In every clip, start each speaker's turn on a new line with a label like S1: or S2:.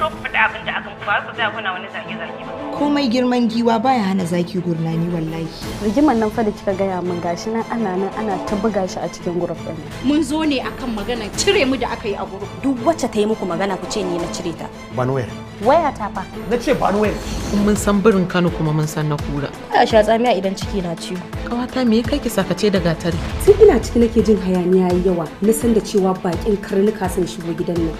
S1: Fito ku faɗi abin da aka muku, ba ku tsaya kuna wani zage-zage ba.
S2: Komai girman giwa baya hana zaki gurnani wallahi.
S3: Rigimar nan fa da kika gaya min, gashi nan ana nan ana ta buga shi a cikin group ɗin.
S4: Mun zo ne akan magana cire mu da aka yi a group.
S5: Duk wacce ta yi muku magana, ku ce ni na cire ta.
S6: Ba wayar.
S5: Waya ta fa.
S6: Na ce ba wayar.
S7: Mun san birin Kano kuma mun san na kura.
S5: Ta sha tsamiya idan ciki na ciwo.
S7: Kawata, me kai ki sakace da gatari?
S3: Tun ina ciki nake jin hayaniya yayi yawa, na san da cewa bakin karnuka sun shigo gidan nan.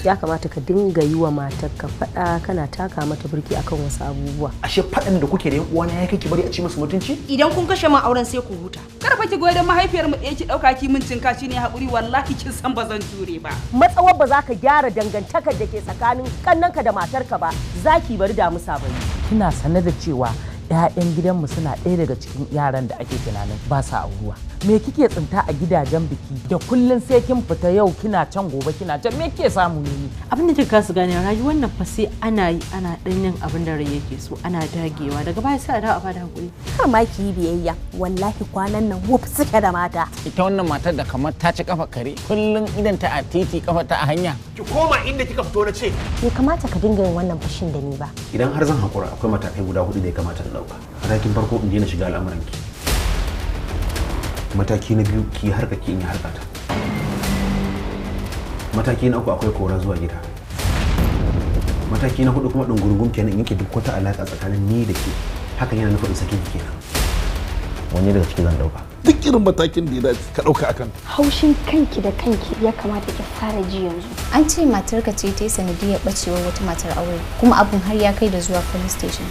S8: Ya kamata ka dinga yi wa matarka faɗa, kana taka mata birki akan wasu abubuwa.
S6: Ashe faɗan da kuke da yan uwana ya kai ki bari a ci musu mutunci?
S5: Idan kun kashe min auren sai ku huta.
S4: Kar fa ki goyi mahaifiyar mu ɗaya ki ɗauka ki min cinka shine haƙuri, wallahi kin san ba zan jure ba.
S8: Matsawar ba za ka gyara dangantakar da ke tsakanin kannanka da matarka ba, za ki bari damusa bari.
S9: Kina sane da cewa 'ya'yan gidanmu suna ɗaya daga cikin yaran da ake tunanin ba sa auruwa. Me kike tsinta a gidajen biki da kullun sai kin fita, yau kina can, gobe kina can, me kike samu ne?
S7: Abin da kika kasu gane, rayuwar nan fa sai ana yi, ana ɗan yin abin da rai yake so, ana dagewa, daga baya sai a dawo a bada hakuri.
S5: Kar ma ki yi biyayya, wallahi kwanan nan wuf suke da mata.
S10: Ita wannan matar da kamar ta ci kafa kare, kullun idan ta a titi, kafa ta a hanya.
S6: Ki koma inda kika fito na ce.
S5: Bai kamata ka dinga yin wannan fushin da ni ba.
S6: Idan har zan hakura, akwai matakai guda hudu da ya kamata in dauka. Matakin farko, in daina shiga al'amuranki. Mataki na biyu, ki harka ki in yi harkata. Mataki na uku, akwai kora zuwa gida. Mataki na hudu kuma, ɗungurungun kenan, in yanke duk wata alaƙa tsakanin ni da ke. Hakan yana nufin in sake ki kenan. Wani daga ciki zan dauka?
S11: Duk irin matakin da ya dace ka dauka akan.
S3: Haushin kanki da kanki ya kamata ki fara ji yanzu.
S12: An ce matarka ce ta yi sanadiyar bacewar wata matar aure, kuma abun har ya kai da zuwa police station.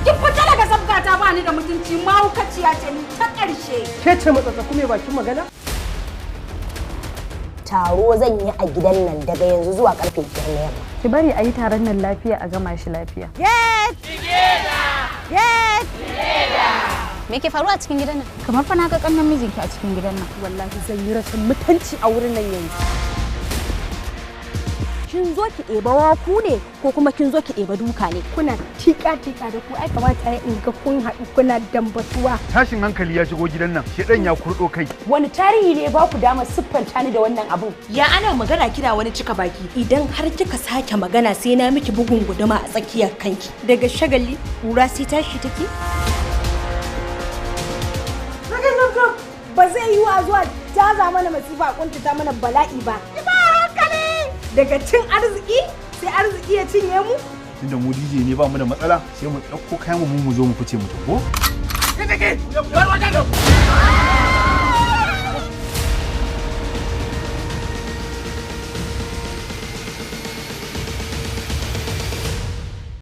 S4: Ki fita daga sabgata, ba ni da mutunci, mahaukaciya ce ni ta ƙarshe.
S8: Ke ce matsatsaku mai bakin magana?
S5: Taro zan yi a gidan nan daga yanzu zuwa karfe 5 na yamma.
S3: Ki bari a yi taron nan lafiya, a gama shi lafiya.
S12: Get together! Get together! Me ke faruwa a cikin gidan nan?
S4: Kamar fa na ga kannan mijinki a cikin gidan nan.
S3: Wallahi zan yi rashin mutunci a wurin nan yanzu.
S5: Kin zo ki ɗeba waku ne ko kuma kin zo ki ɗeba duka ne?
S3: Kuna tika-tika da ku, ai kamata in ga kun haɗu kuna dambatuwa.
S11: Tashin hankali ya shigo gidan nan, shedan ya kurɗo kai.
S8: Wani tarihi ne ba ku damar siffanta ni da wannan abun?
S5: Ya ana magana kina wani cika baki? Idan har kika sake magana, sai na miki bugun guduma a tsakiyar kanki. Daga shagali kura sai tashi take.
S3: Ba zai yi wa zuwa jaza mana masifa, kuntata mana bala'i ba. Ba hankali! Daga cin arziki sai arziki ya cinye mu.
S11: Tunda mu DJ ne, ba mu da matsala, sai mu ɗauko kayan mu mu zo mu fice mu tafi.